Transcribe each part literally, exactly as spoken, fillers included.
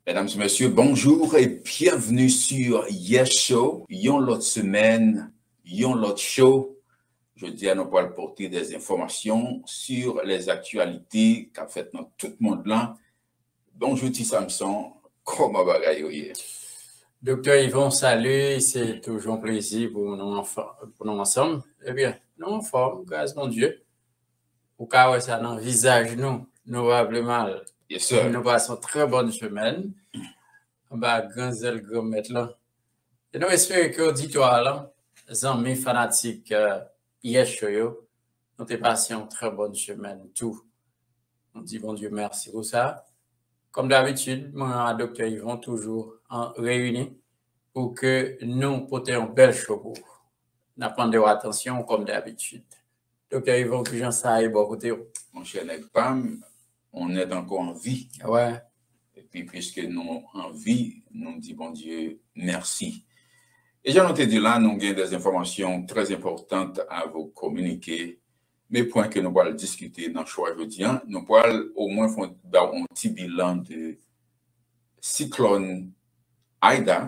Medam e mesye, bonjou e byenvni sou Yes Show. Yon lòt semèn, yon lòt show. Jodi a, nou pral pote des enfòmasyon sou les aktyalite k ap fèt nan tout mond lan. Bonjou, Ti Samson. Kòman bagay yo ye? Doktè Yvon, salut. Se toujou yon plezi pou nou anfò-, pou nou ansanm. Ebyen, nou anfòm, gras Bondye. Ou ka wè sa nan vizaj nou. Nou pa vle mal. Yes, sir. Nou pase yon trè bòn semèn anba gran zèl Granmèt lan. E nou espere ke oditwa lan, zanmi, fanatik, eh, Yes Show yo, nou te pase yon trè bòn semèn tou. Nou di Bondye mèsi pou sa. Kòm dabitid, mwen ak Doktè Yvon toujou an, reyini pou ke nou pote yon bèl show pou ou. N ap mande w atansyon kòm dabitid. Doktè Yvon, kijan sa ye bò kote w? Monchè nèg pa m, on est encore en vie. Wè. Epi, piske nou an vi, nou di Bondye mèsi. E jan nou te di la, nou gen des enfòmasyon trè enpòtan a vous communiquer. Men pwen ke nou pral diskite nan show a jodi a, nou pral omwen fè yon, ba w yon ti bilan de siklòn Ida,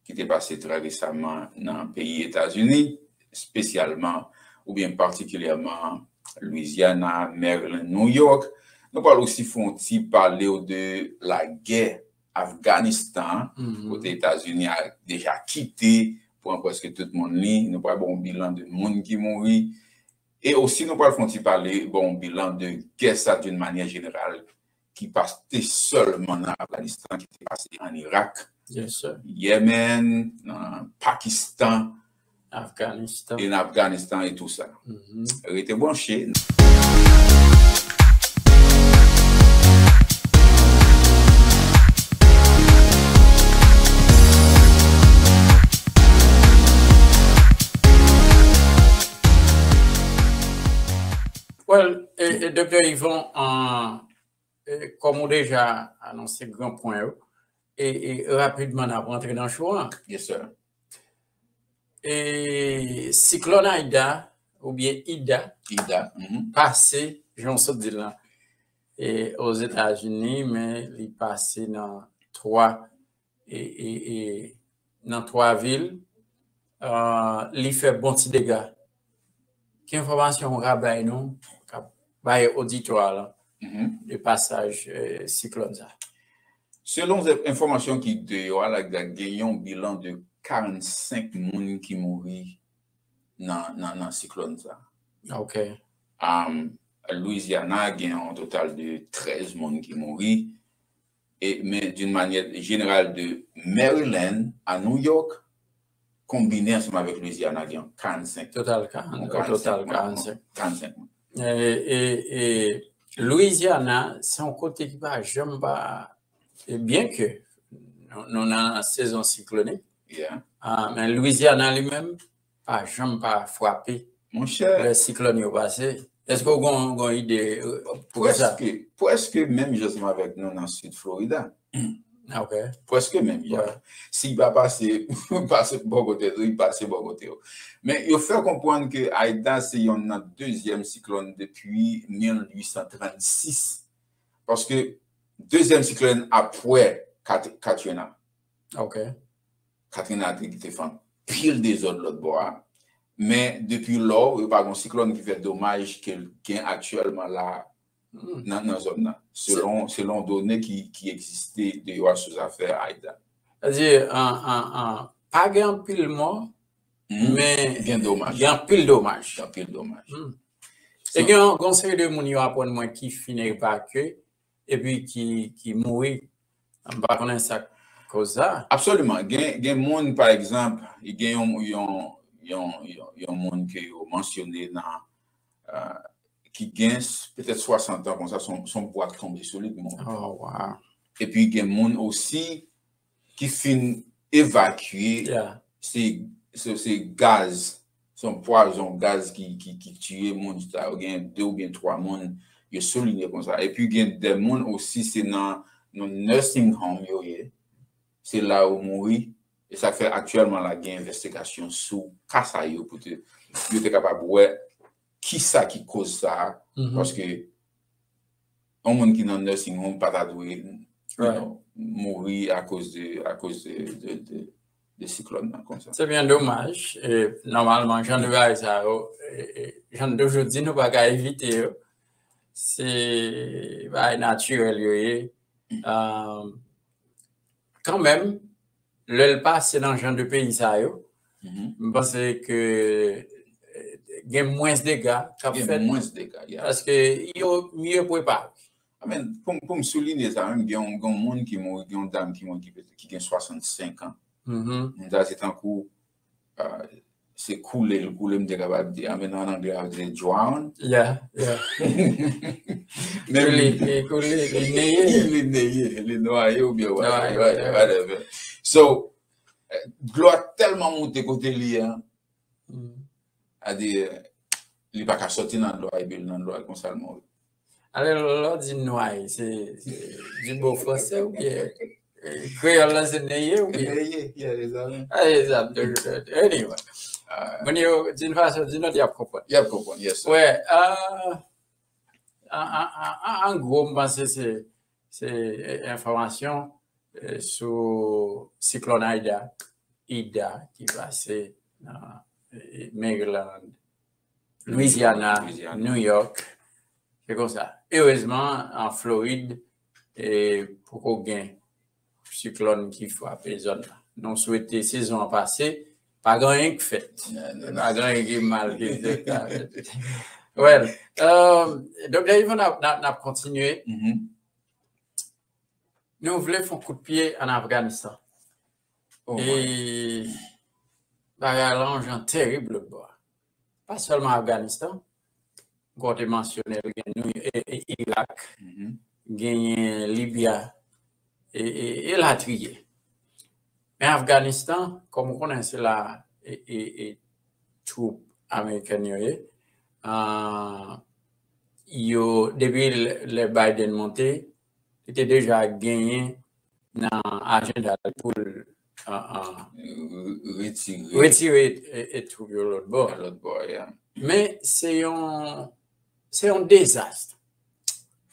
ki te pase trè resaman nan peyi Etazini, espesyalman oubyen patikilyèman Louisiana, Maryland, New York. Nou pral osi fè yon ti pale w de lagè Afganistan, kote Etazini a deja kite, pran prèske tout moun li. Nou pral ba w yon bilan de moun ki mouri. E osi, nou pral fè yon ti pale, ba w yon bilan de gè sa d'une manière générale, ki pa te sèlman nan Afganistan, ki te pase an Irak, Yemen, nan Pakistan, Afganistan. E nan Afganistan e tou sa. Rete branche. Well, e, e, Doktè Yvon, an, e, kòm ou deja anonse gran pwen yo, e, e, rapidman n ap rantre nan show an. Yes, sir. E, siklòn Aida, oubyen Ida, Ida, pase, jan w sot di l lan, e, Ozetazini, men li pase nan twa, e, e, e, nan twa vil, ah, li fè bon ti dega. Ki enfòmasyon w ka bay nou, k ap bay oditwa lan de pasaj, eh, siklòn sa? Selon enfòmasyon ki deyò a, la, gen yon bilan de karannsenk moun ki mouri nan, nan, nan siklòn sa. Ok. Um, Louisiana gen yon total de trèz moun ki mouri. E, men, d'une manière générale, de Maryland à New York, konbine ansanm avèk Louisiana, gen karannsenk. Total karannsenk. Total karannsenk. Karannsenk moun. E, e, e Louisiana, se yon kote ki pa janm pa, e byen ke nou, nou nan sezon siklonik, ah, men Louisiana li menm pa janm pa frape lè siklòn yo pase. Èske w gon, gon ide, euh, pou sa? Prèske, prèske menm jan ansanm avèk nou nan Sid Florida. Ok. Prèske menm jan. Si l pa pase, pase bò kote yo, li pase bò kote yo. Men yo fè konprann ke Aida se yonn nan dezyèm siklòn depi mil uit san trannsis. Paske dezyèm siklòn apre Kat-, Katrina. Ok. Katrina te, te fè anpil dezòd lòt bò a. Men depi lò, yo pa gon siklòn ki fè domaj ke l gen aktyèlman la nan, nan zòn nan. Selon, selon done ki, ki egziste deyò sou zafè Aida. Sa di, an, an, an, pa gen anpil mò, men gen domaj. Gen anpil domaj. Gen anpil domaj. E gen yon, gen yon seri de moun yo aprann mwen ki fin evakye, epi ki, ki mouri. M pa konnen sa k koz sa. Absoliman. Gen, gen moun, pa egzanp, gen yon, yon, yon, yon, yon moun ke yo mansyone nan, euh, ki gen s-, petèt swasant an konsa, son, son bwa k tonbe sou li, li mouri. Oh, wow. Epi gen moun osi ki fin evakye, se, se, se gaz, se yon pwazon gaz ki, ki, ki tiye moun sa yo. Gen de oubyen twa moun yo soulinye konsa. Epi gen de moun osi, se nan, nan nursing home yo ye. Se la yo mouri. E sa k fè aktyèlman la, gen envestigasyon sou ka sa yo pou te, yo te kapab wè kisa ki koz sa. Paske yon moun ki nan nursing home pa ta dwe you know, mouri akoz de, akoz de, de, de, de siklòn nan konsa. Se byen domaj. E, nòmalman, jan de bagay sa yo, e, e, jan de jodi, nou pa ka evite yo. Se bagay natirèl yo ye. Um, kanmenm, lè l pase nan jan de peyi sa yo, m panse ke gen mwens dega k ap fèt. Gen mwens dega, yeah. Paske yo mye prepare. I mean, pou, pou m soulinye sa, menm, gen yon, gen yon moun ki mouri, gen yon dam ki mouri ki, ki gen swasannsenk an. Moun sa se tankou, uh, se koule l koule, m te kapab di, I mean, an anglè, yo di drown. Yeah, yeah. Men li, li koule, li neye. Li neye, li nwaye oubyen whatever. So, dlo a tèlman moute kote li an, a di, li pa ka sòti nan dlo a, epi l nan dlo a, konsa l mouri. Alò, lè w di nwaye, se, se du bon français oubyen, eh, kreyòl la se neye oubyen? Neye, yeah, exactly. Ah, exactly. Anyway. Moun yo, d'une façon ou d'une autre, y ap konprann. Y ap konprann, yes, sir. Wè, ah, an, an, an, an, an gwo, m panse se, se, eh, enfòmasyon, eh, sou siklòn Ida, Ida, ki pase nan, eh, Maryland, Louisiana, New York. Se konsa. Erezman, an Florid, eh, poko gen siklòn ki frape zòn nan. Nou swete sezon an pase, pa gen anyen k fèt. Pa gen anyen ki mal ki fèt. Well, um, Doktè Yvon, n ap, n ap, n ap kontinye. Nou vle fè yon kout pye an Afganistan. E bagay la yon jan terib lòt bò a. Pa sèlman Afganistan, kon w te mansyone l, gen Irak, genyen Libya, e, e, e latriye. Men Afganistan, kòm ou konnen, se la, e, e, e, twoup amerikèn yo ye. Ah, yo, depi lè, lè Biden monte, li te deja genyen nan ajanda l pou l, ah, ah, Retire. Retire, e, e, twoup yo lòt bò. Lòt bò, yeah. Men se yon, se yon dezas.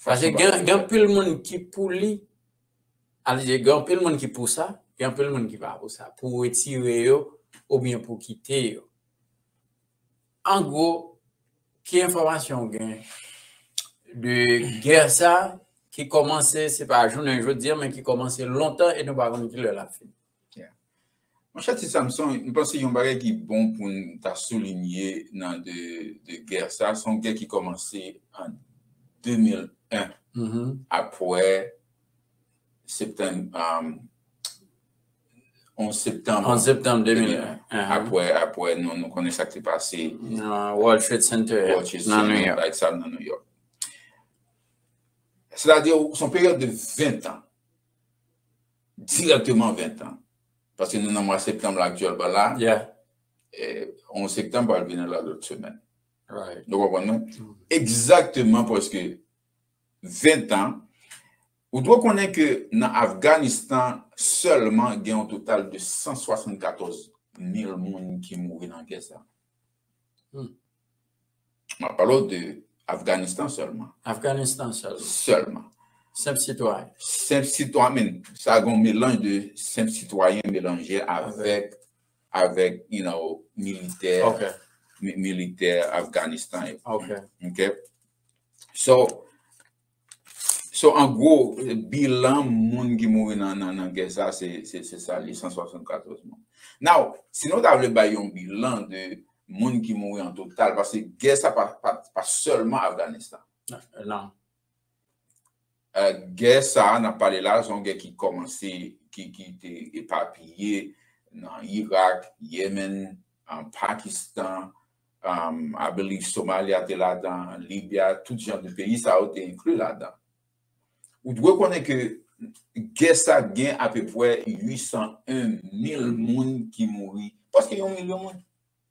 Paske gen, gen anpil moun ki pou li, alè gen anpil moun ki pou sa, gen anpil moun ki pa pou sa, pou retire yo oubyen pou kite yo. An gwo, ki enfòmasyon w gen de gè sa ki kòmanse, se pa jounen jodi a, men ki kòmanse lontan e nou pa konn ki lè l ap fini? Monchè Ti Samson, m panse yon bagay ki bon pou n ta soulinye nan de, de gè sa, se yon gè ki kòmanse an de mil en, apre septanm, um, onz septanm. Onz septanm de mil en. Apre, apre, nou, nou konnen sa k te pase. Nan World Trade Center, World Trade nan New Center, York. Bagay sa nan New York. Sètadi, se yon peryòd de ven tan. Dirèkteman ven tan. Paske nou nan mwa septanm la aktyèlman la. Yeah. E, onz septanm pral vini la lòt semèn. Right. Nou konprann mwen? Egzakteman, paske ven tan, ou dwe konnen ke nan Afganistan sèlman gen yon total de san swasannkatòz mil moun ki mouri nan gè sa. M ap pale w de Afganistan sèlman. Afganistan sèlman. Sèlman. Senp sitwayen. Senp sitwayen, men sa gen yon melanj de senp sitwayen melanje avèk, avèk, you know, militè, Ok. mi- militè Afganistan yo. Ok. Ok? So, so, an gwo, bilan moun ki mouri nan, nan, nan gè sa, se, se, se sa, li san swasannkatòz moun. Now, si nou ta vle bay yon bilan de moun ki mouri an total, paske gè sa pa, pa, pa sèlman Afganistan. Non. Eh, gè sa a, n ap pale la, se yon gè ki kòmanse, ki, ki te epapiye nan Irak, Yemen, an Pakistan, um, I believe Somalia te ladan, Libya, tout jan de peyi sa yo te enkli ladan. Ou dwe konnen ke gè sa gen apeprè uit san en mil moun ki mouri, prèske yon milyon moun.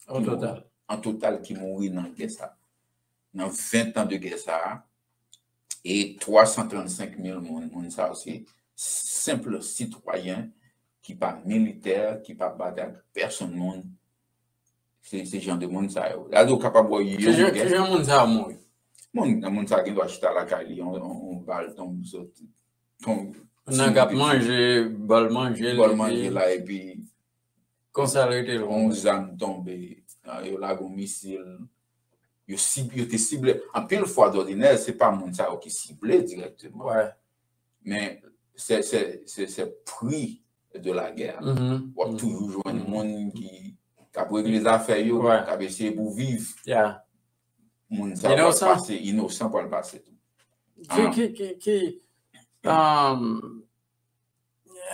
An total. An total ki mouri nan gè sa. Nan ven tan de gè sa, e twa san trannsenk mil moun, moun sa yo se senp sitwayen ki pa militè, ki pa batay ak pèsonn moun. Se, se jan de moun sa yo. Gade, ou kapab wè yo. Ki jan, ki jan moun sa yo mouri? Moun, moun sa gen dwa chita lakay li, yon, yon, yon bal tonbe sot, tonbe, Nan k ap manje bòl manje l, bòl manje la, epi konsa l rete lwen. Yon zam tonbe, yo lage yon misil, yo, sib, yo te sible. Anpil fwa, dòdinè, se pa moun sa yo ki sible dirèkteman. Men se, se, se, se pri de la guerre. W ap toujou jwenn moun ki, k ap regle zafè yo, k ap eseye pou viv. Moun sa yo pral pase, inosan pral pase tou. Ki, ki, ki, ki, um,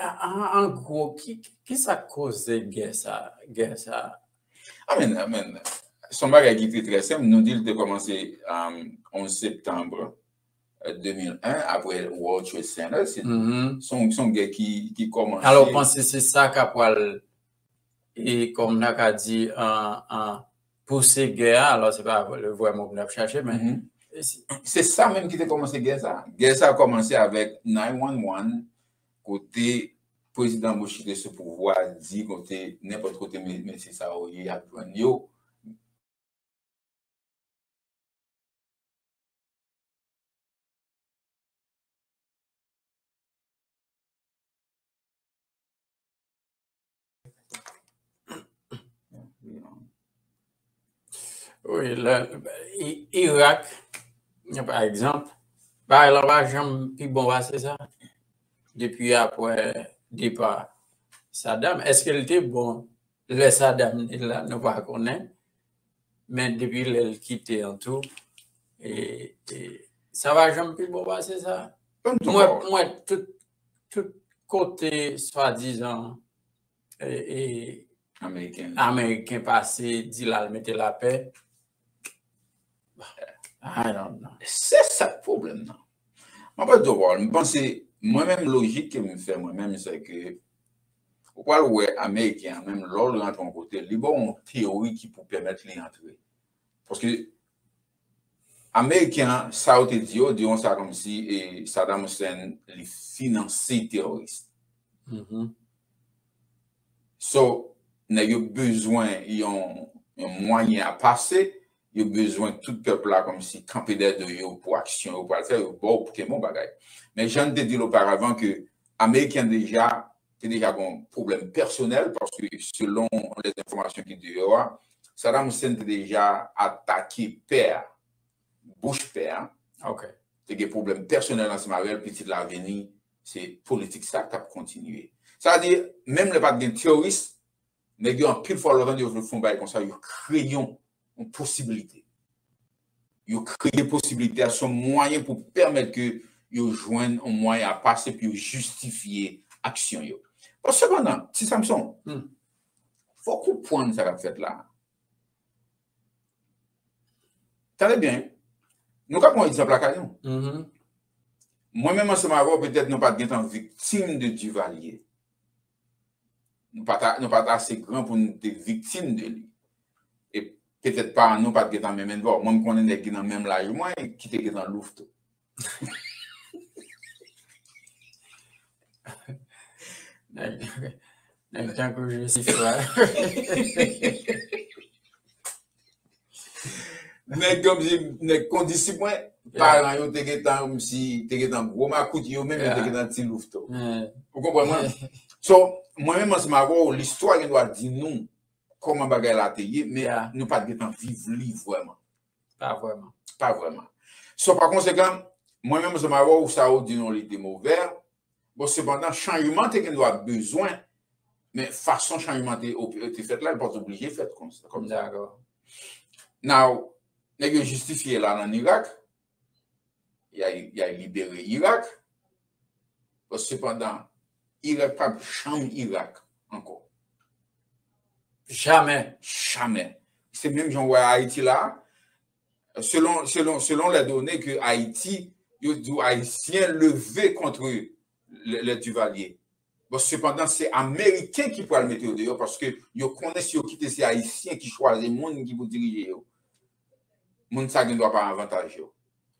an, an gwo, ki, ki sa k koze gè sa, gè sa? Amen, amen. Se yon bagay ki te trè senp. Nou di l te kòmanse um, onz septanm de mil en, apre World Trade Center. Se se yon, se yon gè ki, ki kòmanse. Alò, w panse se sa k ap pral, e kòm n ta ka di, an, an, pouse gè a, alò se pa vrèman m t ap chache, men. Se sa menm ki te kòmanse gè sa. Gè sa kòmanse avèk nine one one, kote Prezidan Bush ki te sou pouvwa a di kote nenpòt kote mesye sa yo ye, y ap jwenn yo. Wi, Irak, pa egzanp, bagay la pa janm pi bon pase sa. Depi apre depa Saddam, èske l te bon lè Saddam te la, nou pa konnen. Men depi lè l kite an tou, e, e, sa pa janm pi bon pase sa. Mwen, mwen, tout, tout kote, swadizan, e, e, Ameriken pase, di l al mete lapè. I don't know. Se sa k pwoblèm nan. Mwen pa di w pawòl, m panse, mwen menm lojik ke m fè mwen menm, se ke ou pral wè Ameriken an, menm lè w rantre yon kote, li ba w yon teyori ki pou pèmèt li antre. Paske Ameriken an, sa yo te di yo, di yon sa kòmsi e Saddam Hussein li finanse teworis. So, nèg yo bezwen yon, yon mwayen a pase, yo bezwen tout pèp la kòmsi kanpe dèyè do yo pou aksyon yo pral fè, yo ba w pou kenbe yon bagay. Men jan n te di l oparavan ke Ameriken deja, te deja gen yon pwoblèm pèsonèl, paske selon lèzenfòmasyon ki deyò a, Saddam Hussein te deja atake pè a, Bush pè a. Te gen pwoblèm pèsonèl ansanm avè l, pitit la vini, se politik sa k t ap kontinye. Sa vle di, menm lè pa t gen teworis, nèg yo anpil fwa lè w tande yo vle fè yon bagay konsa, yo kreye yon, yon posiblite. Yo kreye posiblite a, se yon mwayen pou pèmèt ke yo jwenn yon mwayen a pase pou yo jistifye aksyon yo. Bon, sepandan, Ti Samson, fòk ou konprann sa k ap fèt la. Tande byen, nou ka pran egzanp lakay nou. Mwen menm ansanm avè w, petèt nou pa t gentan viktim de Duvalier. Nou pa ta, nou pa ta ase gran pou nou te viktim de li. E petèt paran nou pa t gentan menm bò. Mwen, m konnen nèg ki nan menm laj mwen ki te gentan louveteau. Nèg, nèg tankou Joseph la. Nèg kòmsi, nèg kondisip mwen, paran yo te gentan kòmsi, te gentan gwo makout, yo menm yo te gentan ti louveteau. Ou konprann mwen? So, mwen menm ansanm avè w, listwa gen dwa di nou kòman bagay la te ye, men nou pa t gentan viv li vrèman. Pa vrèman. Pa vrèman. So, pa konsekan, mwen menm ansanm avè w, sa w di nou li te movè, Bon, sepandan, chanjman te gen dwa bezwen, men fason chanjman te, te fèt la, li pa t oblije fèt konsa, kòmsa. Now, nèg yo jistifye l al ann Irak, y a, y a libere Irak. Bon, sepandan, Irak p ap janm Irak ankò. Jamè. Jamè. Se menm jan w wè Ayiti la, Selon, selon, selon les données que Haïti, yo di w Ayisyen leve kont le, le Duvalier. Bon, sepandan, se Ameriken ki pral mete yo deyò paske yo konnen si yo kite se Ayisyen ki chwazi moun ki pou dirije yo. Moun sa gen dwa pa avantaj yo.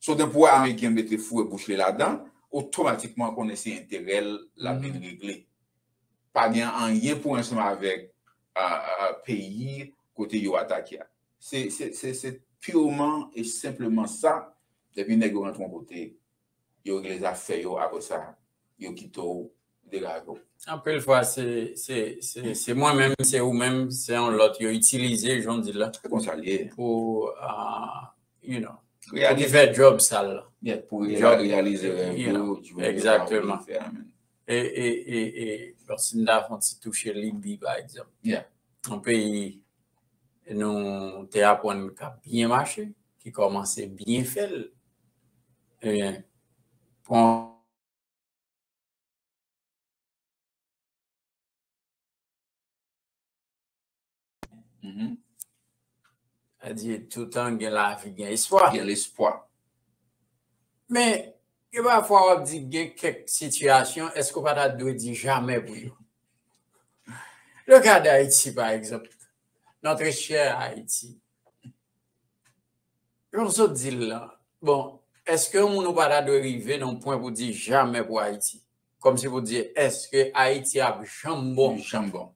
So, depi w wè Ameriken mete foure bouch li ladan, otomatikman konnen se enterè l l ap vin regle. Pa gen anyen pou ansanm avèk peyi kote yo atake a. Se, se, se, se purement et simplement sa. Depi nèg yo rantre yon kote, yo regle zafè yo apre sa. yo kite w degaje w. Anpil fwa, se, se, se, se mwen menm, se ou menm, se yon lòt yo itilize, jan w di la, se konsa l ye, pou, ah, you know, pou ki fè job sal la. Yeah, pou reyalize rèv yo, egzakteman. E, e, e, e, bon, si n ta fè yon ti touche Libi, pa egzanp. Yeah. Yon peyi nou te aprann k ap byen mache, ki kòmanse byen fè l. Ebyen, pran Sa di, toutan gen lavi, gen espwa. Gen lespwa. Men, gen pafwa w ap di gen kèk sitiyasyon, èske w pa ta dwe di jamè pou yo? Le ka d'Ayiti, pa egzanp. Notre chè Ayiti. Jan w sot di l lan, bon, èske yon moun ou pa ta dwe rive nan yon pwen pou di jamè pou Ayiti? Kòmsi pou di, èske Ayiti ap janm bon? Janm bon.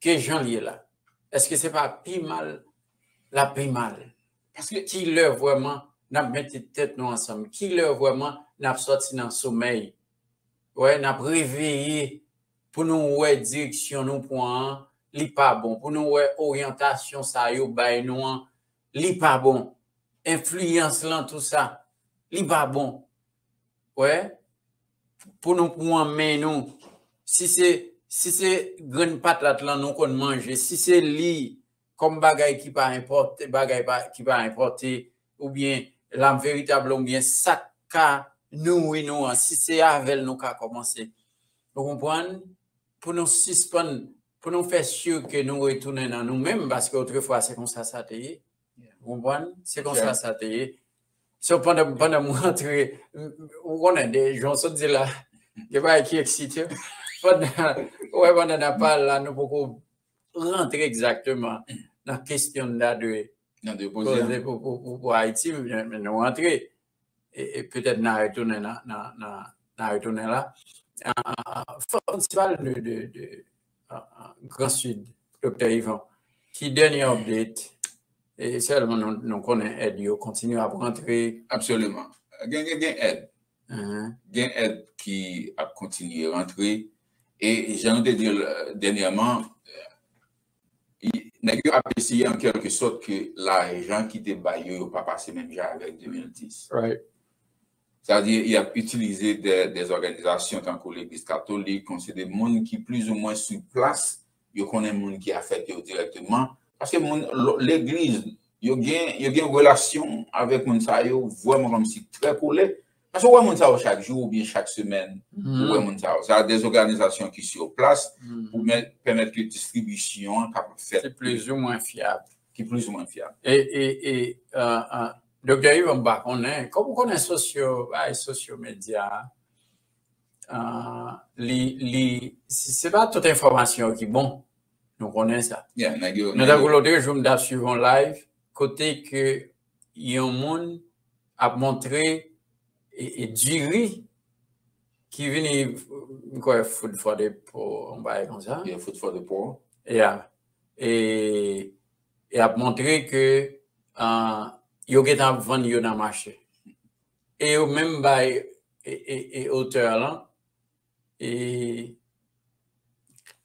Ke jan l ye la? Èske se pa pi mal l ap pi mal? Paske ki lè vrèman n ap mete tèt nou ansanm? Ki lè vrèman n ap sòti nan somèy? Wè, n ap reveye pou nou wè direksyon nou pran an, li pa bon. Pou nou wè oryantasyon sa yo bay nou an, li pa bon. Enfliyans lan, tou sa, li pa bon. Wè, pou nou pran men nou, si se, si se grenn patat lan nou konn manje, si se li kòm bagay ki pa enpòte, bagay pa, ki pa enpòte, oubyen lam veritab lan, oubyen sa k ka nouri nou an, si se avè l nou ka kòmanse. Ou konprann? Pou nou sispann, pou nou fè si ke nou retounen nan nou menm, paske otrefwa se konsa sa te ye. Ou konprann? Se konsa sa te ye. So, pandan, pandan m rantre, m, m, ou konnen, de, jan w sot di la, gen bagay ki eksite. Pandan, ou wè, pandan n ap pale la, nou poko rantre egzakteman nan kesyon n ta dwe poze pou, pou, pou, pou Ayiti, men, men nou rantre. E, e petèt n a retounen nan, nan, nan, n a retounen la. Ah, ah, ah, fò n ti pale de, de, de, ah, ah, Gran Sid, Doktè Yvan. Ki dènye update? E sèlman nou, nou konnen èd yo kontinye ap rantre. Absoliman. Gen, gen, gen èd. Gen èd ki ap kontinye rantre. E jan nou te di l, euh, dènyèman, i, nèg yo ap eseye an kèlke sòt ke lajan ki te bay yo, yo pa pase menm jan avèk de mil dis. Sa vle di, y ap itilize de, de òganizasyon tankou Legliz Katolik, yon seri de moun ki plizoumwen sou plas, yo konnen moun ki afekte yo dirèkteman. Paske moun, lo-, legliz, yo gen, yo gen relasyon avèk moun sa yo vrèman kòmsi trè kole. Paske w wè moun sa yo chak jou oubyen chak semèn, ou wè moun sa yo. Sa de òganizasyon ki sou plas pou mè-, pèmèt ke distribisyon an kapab fèt. Ki plizoumwen fyab. Ki plizoumwen fyab. E, e, e, euh, euh, Doktè Yvan, m pa konnen, kòm ou konnen sosyo, bay sosyo medya, euh, li, li, se, se pa tout enfòmasyon ki bon. Nou konnen sa. Yeah, nèg yo, men tankou lòt jou, m t ap swiv yon live, kote ke yon moun ap montre, e, e, diri ki vini, m kwè, food for the poor, yon bagay konsa. Yeah, food for the poor. Yeah. E, e ap montre ke, ah, yo gentan ap vann yo nan mache. E yo menm bay, e, e, e otè lan, e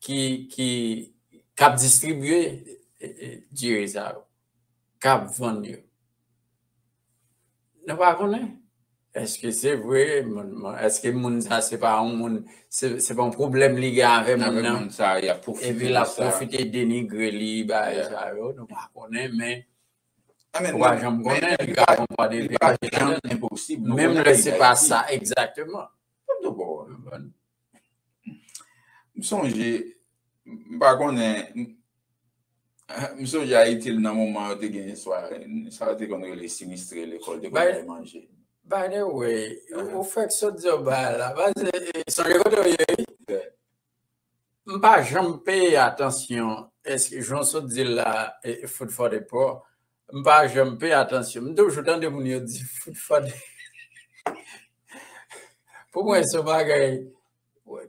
ki, ki, k ap distribye, e, e, diri sa yo, k ap vann yo. Nou pa konnen. Èske se vre? Moun, moun, èske moun sa se pa yon moun, se, se pa yon pwoblèm li gen avè moun nan? Epi l ap pwofite denigre li, bagay sa yo, nou pa konnen, men ou pa janm konnen, li ka gon pwa de verite ladan l. Menm lè se pa sa egzakteman. M sonje, m pa konnen, m, m sonje Ayiti nan moman yo te gen swa, sa yo te konn rele sinistre lekòl, te konn bay manje. By the way, ou, ou fèk sot di yon bagay la, paske, e, sonje kote w ye, wi. M pa janm peye atansyon, èske, jan w sot di l la, e, food for the poor, m pa janm peye atansyon. M toujou tande moun yo di food for the, pou mwen, se yon bagay,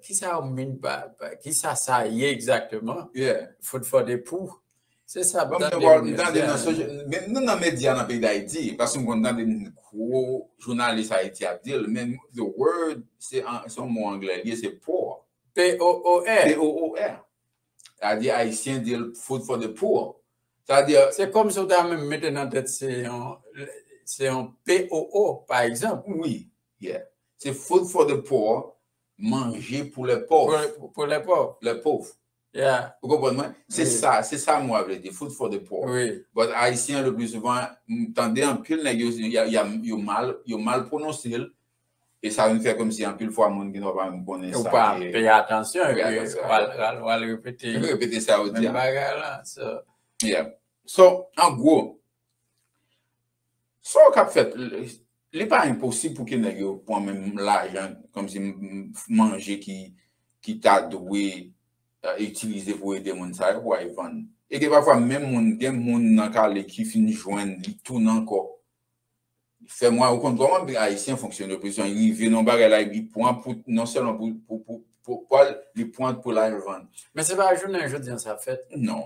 kisa yo mean pa, pa, kisa sa ye egzakteman? Food for the poor. Se sa, m tande nan sosyo, menm nan medya nan peyi Dayiti, paske m konn tande gwo jounalis Ayiti ap di l, men the word, se yon mo anglè li ye, se poor. P O O R. P O O R. Sa di Ayisyen di l food for the poor. Sa di. Se kòm si w ta menm mete nan tèt se yon, se yon P O O, pa egzanp. Wi, yeah. Se food for the poor, manje pou lè pòv. Pou lè pòv. Lè pòv. Yeah. Ou konprann mwen? Se sa, se sa mo a vle di, food for the poor. Wi. But Ayisyen, le plus souvent, m tande anpil nèg yo, yo mal, yo mal pwononse l. E sa vin fè kòmsi anpil fwa moun gen dwa pa menm konnen sa ki. Ou pa peye atansyon, epi w al repete. Repete sa yo di a. Menm bagay la. So. Yeah. So, an gwo, sa w k ap fèt, li pa enposib pou ke nèg yo pran menm lajan, kòmsi manje ki, ki ta dwe itilize pou ede moun sa yo pou al vann. E gen pafwa menm moun, gen moun nan kale ki fin jwenn, li tounen ankò. Fè mwen, ou konn kòman Ayisyen fonksyone, opozisyon, li rive nan bagay la, li pran pou, non sèlman pou, pou, pou, pou, pou, li pran pou l al vann. Men se pa jounen jodi an sa fèt. Non,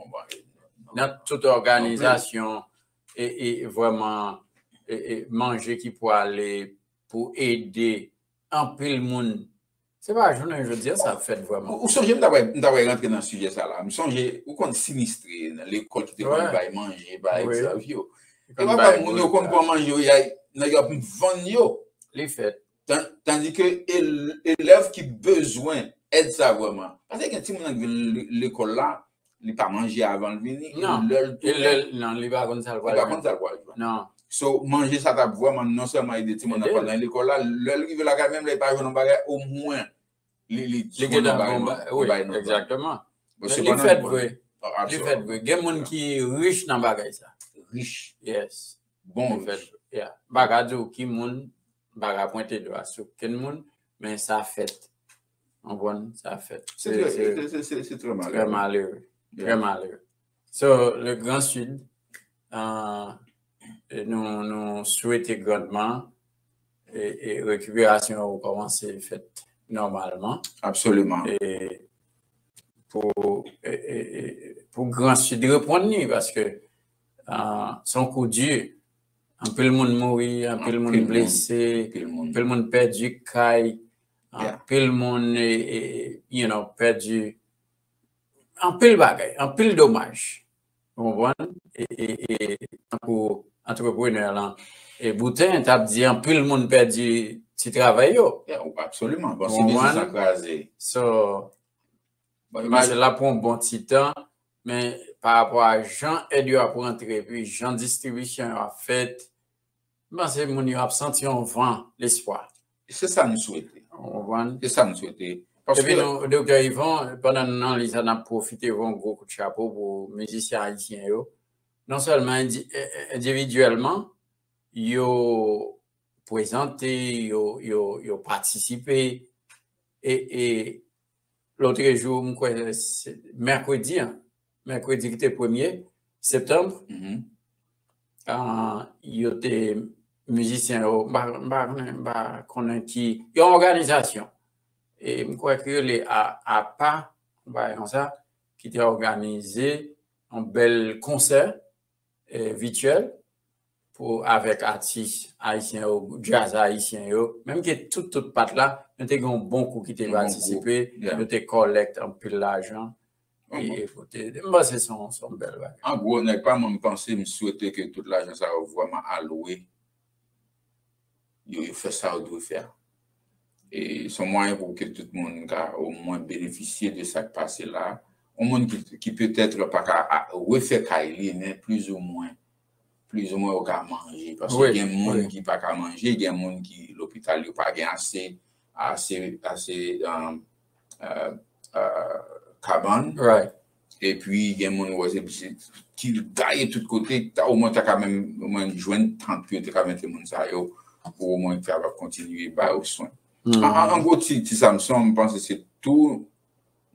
nan tout òganizasyon, e, e vrèman, e, e manje ki pou ale pou ede anpil moun. Se pa jounen jodi an sa ap fèt vrèman. Ou sonje m ta pral, m ta pral rantre nan sijè sa la. M sonje, ou konn sinistre, lekòl ki te konn bay manje, bay egzanp yo. E papa moun yo konn pran manje yo, nèg yo ap vann yo. Li fèt. Tandike elèv ki bezwen èd sa vrèman. Paske gen timoun nan ki vin lekòl la, li pa manje avan l vini, e lè l tounen, non, li pa konn sa l pral jwenn. Li pa konn sa l pral jwenn. Non. So, manje sa t ap vrèman non sèlman ede timoun nan pandan lekòl la, lè l rive lakay menm, lè l pa jwenn yon bagay, omwen, li, li jwenn yon bagay, li bay yon bagay. Egzakteman. Li fèt vre. Li fèt vre. Gen moun ki rich nan bagay sa. Rich. Yes. Bon rich. M pa ka di w ki moun, m pa ka pwente dwa sou kenn moun, men sa fèt. Ou konprann? Sa fèt. Se trè malere. Trè malere. So, le Grand Sud, nou, nou swete grandman e, e rekiperasyon an kòmanse fèt nòmalman. Absoliman. E pou, e, e, e, pou Grand Sud reprann li, paske se yon kou di. Anpil moun mouri, anpil moun blese, anpil moun pèdi kay, anpil moun, e, e, you know, pèdi anpil bagay, anpil domaj. Ou konprann? E, e, e, tankou antreprenè lan, e Boutin, t ap di anpil moun pèdi ti travay yo. Absoliman. Bon, si biznis lan kraze. So, mache la pran yon bon ti tan, men pa rapò a jan èd yo ap rantre, epi jan distribisyon yo ap fèt, m panse moun yo ap santi yon van lespwa. Se sa m swete. Ou konprann? Se sa m swete. Epi nou, Doktè Yvon, pandan n nan li sa, n ap pwofite voye yon gwo kout chapo pou mizisyen ayisyen yo. Non sèlman indi-, e, e, endividyèlman, yo prezante, yo, yo, yo patisipe. E, e lòtrejou, m kwè se mèkredi an, mèkredi ki te premye septanm, ah, yo te mizisyen yo, m pa, m pa konnen, m pa konnen ki, yon òganizasyon. E m kwè ki rele A-, apa, yon bagay konsa, ki te òganize yon bèl konsè, e, vityèl pou, avèk atis ayisyen yo, djaz ayisyen yo, menm ke tout, tout pat la, nou te gen yon bon kou ki te patisipe, nou te kòlèkt anpil lajan. E, e pou te, m panse se yon, se yon bèl bagay. An gwo, nèg pa mwen, m panse, m swete ke tout lajan sa yo vrèman alwe. Yo, yo fè sa yo dwe fè a. E se yon mwayen pou ke tout moun ka omwen benefisye de sa k pase la. Yon moun ki, ki petèt pa ka a, refè kay li, men plizoumwen, plizoumwen yo ka manje. Paske gen moun ki pa ka manje, gen moun ki lopital yo pa gen ase, ase, ase, um, euh, euh, kabann. Epi gen moun ou wè se, se ki gaye tout kote, ta, omwen ta ka menm, omwen jwenn tant pou yo te ka mete moun sa yo, pou omwen kapab kontinye ba yo swen. An, an, an gwo, ti, ti Samson, m panse se tou,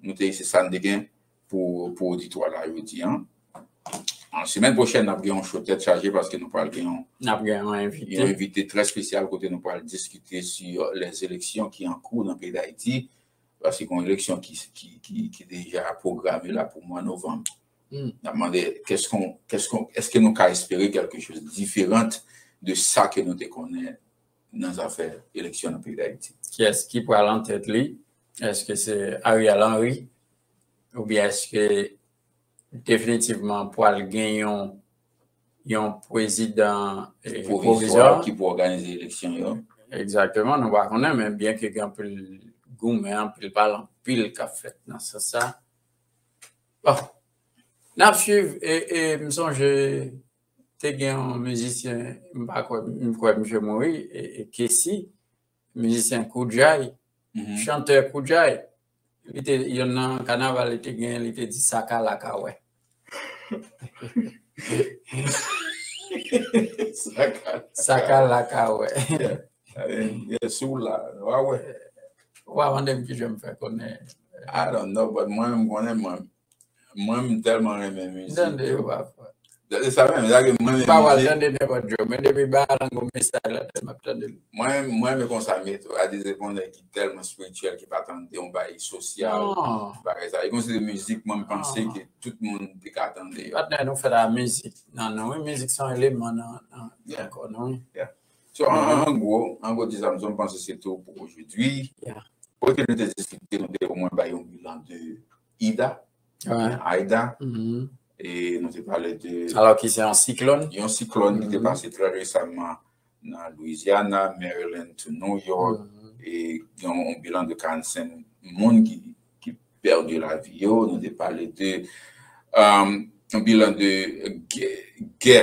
nou te, se sa n te gen pou, pou oditwa la jodi an. An, semèn pwochèn, n ap gen yon show tèt chaje paske nou pral gen yon, n ap gen yon envite, yon envite trè espesyal kote nou pral diskite sou les élections ki an kou nan peyi Dayiti. Paske gen yon eleksyon ki, ki, ki, ki deja pwograme la pou mwa novanm. N ap mande, qu'est-ce qu'on, qu'est-ce qu'on, èske nou ka espere quelque chose différent de sa ke nou te konnen nan zafè eleksyon nan peyi Dayiti? Kiyès ki pral an tèt li? Èske se Ariel Henry? Oubyen èske definitivman pral gen yon, yon prezidan eh, pwovizwa pwovizwa ki pou òganize eleksyon yo? Egzakteman, nou pa konnen, men byen ke gen anpil goumen, anpil pale, anpil k ap fèt nan sans sa. Bon. N ap swiv, e, e m sonje te gen yon mizisyen, m pa kwè, m kwè misye mouri, e, e Kessy, mizisyen Koudjay, chantè Koudjay. Li te, yonn nan kanaval li te gen, li te di sa ka la ka wè. Sa ka la ka wè. Yeah. Yeah, si w la, w a wè. W a mande m kijan m fè konnen. I don't know, but mwen, m konnen mwen. Mwen, m tèlman renmen mizik. Tande yo pafwa. Se sa menm, sa ke mwen renmen mizik. M pa pral tande nenpòt jan, men depi bagay lan gon mesaj ladann, m ap tande l. Mwen, mwen renmen konsa, men tou, a di se pou nèg ki tèlman espirityèl, ki pa tande yon bagay sosyal, bagay sa. E konsi mizik, mwen, m panse ke tout moun te ka tande yo. Patnè, nou fè la mizik nan nou, wi, mizik se yon eleman nan, nan, nan kò nou, wi. Yeah. So, an, an gwo, an gwo, di sa, m panse se tou pou ojodwi. Yeah. Kote nou te diskite, nou te omwen bay yon bilan de Ida, Aida, e nou te pale de... Alò ki se yon siklòn? Yon siklòn ki te pase trè resaman nan Louisiana, Maryland, to New York, e gen yon bilan de karannsenk moun ki, ki pèdi lavi yo. Nou te pale de, um, yon bilan de gè, gè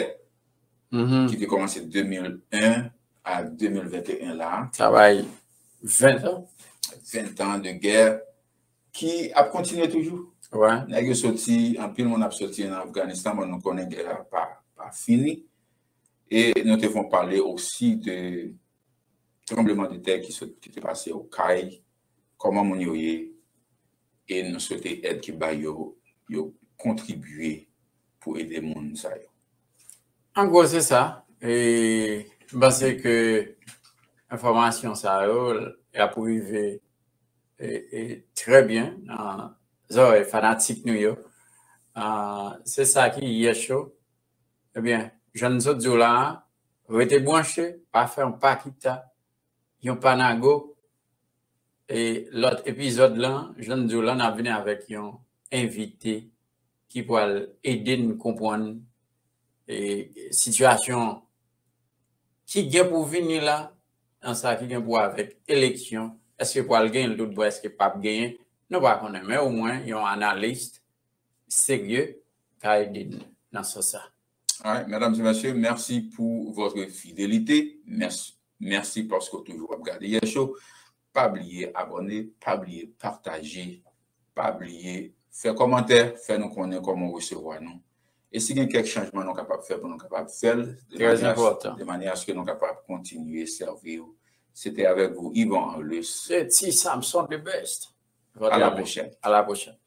ki te kòmanse de mil en a de mil venteyen la. Sa bay ven tan. Ven tan de gè ki ap kontinye toujou. Nèg yo soti, anpil moun ap soti nan Afganistan, men nou konnen gè a pa, pa fini. E nou te fon pale osi de tranbleman de tè ki sot, ki te pase Okay, kòman moun yo ye, e nou swete èd ki bay yo, yo kontribye pou ede moun sa yo. An gwo, se sa. E m panse ke enfòmasyon sa yo, y ap rive, e, e, trè byen nan zòrèy fanatik nou yo. Ah, se sa ki Yè Show. Ebyen, jan n sot di w la a, rete branche, pa fè yon pa kita, yon pa nago. E lòt epizòd lan, jan n di w la, n ap vini avèk yon envite ki pral ede n konprann, e, sitiyasyon ki gen pou vini la, nan sa ki gen pou avèk eleksyon, èske pral genyen l tout bon, èske p ap genyen, nou pa konnen, men omwen, yon analis serye ka ede n nan sans sa. All right, mesdames et messieurs, merci pour votre fidélité. Merci, merci paske w toujou ap gade Yè Show. Pa bliye abòne, pa bliye pataje, pa bliye fè kòmantè, fè nou konnen kòman w resevwa nou. E si gen kèk chanjman nou kapab fè pou nou kapab fè l, de manyè, de manyè aske nou kapab kontinye sèvi w. Se te avèk vou, Yvan Anlus. Se Ti Samson the best. À la prochaine. À la prochaine.